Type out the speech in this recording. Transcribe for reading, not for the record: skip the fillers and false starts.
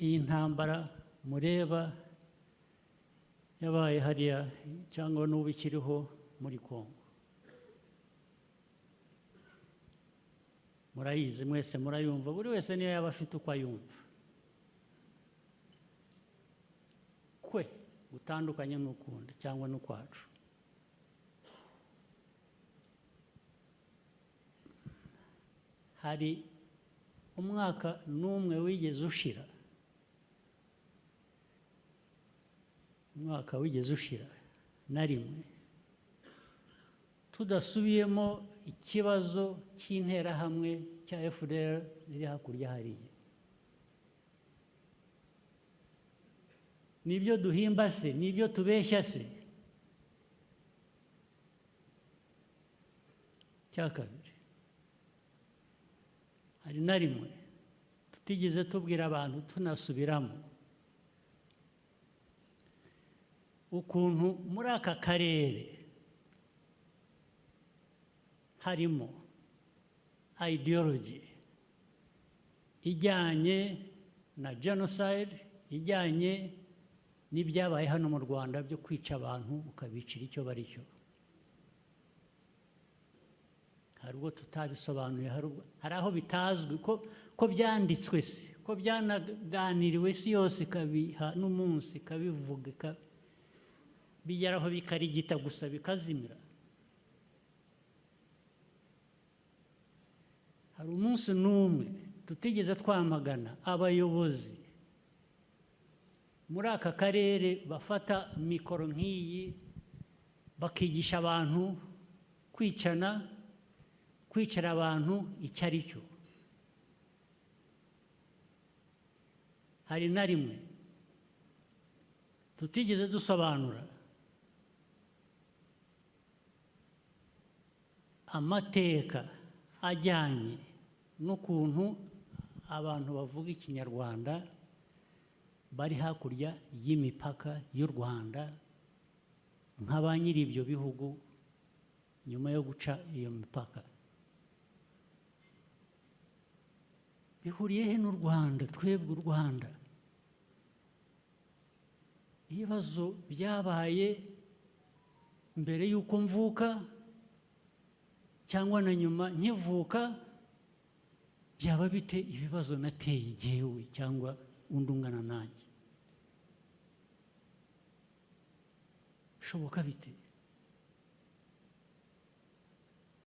Iyi ntambara mureba yabaye hariya cyangwa n'ubu ikiriho muri Kongo, murayizi mwese, murayumva, buri wese niyo yaba afite uko ayumva kwe gutandukanye n'ukundi cyangwa n'ukwacu. Hari umwaka n'umwe wigeze ushira, umwaka wigeze ushira na rimwe tudasubiyemo ikibazo cy'interahamwe cya FDLR ziri hakurya hariya? Nibyo duhimba se? Nibyo tubeshya se? Cya kabiri, hari na rimwe tutigeze tubwira abantu, tunasubiramo ukuntu muri aka karere harimo ideology ijyanye na genocide, ijyanye n'ibyabaye hano mu Rwanda byo kwica abantu ukabicira icyo bari cyo? Hari ubwo tutabisobanuye? Hari aho bitazwi ko byanditswe se, ko byanaganiriwe isi yose ikabiha n'umunsi, ikabivuga, bigeraho bikarigita gusa, bikazimira? Hari umunsi n'umwe tutigeze twamagana abayobozi muri aka karere bafata mikoro nk'iyi bakigisha abantu kwicana, kwicara abantu icyo ari cyo? Hari na rimwe tutigeze dusobanura amateka ajyanye n'ukuntu abantu bavuga Ikinyarwanda bari hakurya y'imipaka y'u Rwanda nka ba nyiri ibyo bihugu nyuma yo guca iyo mipaka? Bihuriye he n'u Rwanda? Twebwe u Rwanda, ibibazo byabaye mbere y'uko mvuka cyangwa na nyuma nkivuka, byaba bite ibibazo nateye jyewe cyangwa undi ungana nanjye? Bishoboka bite?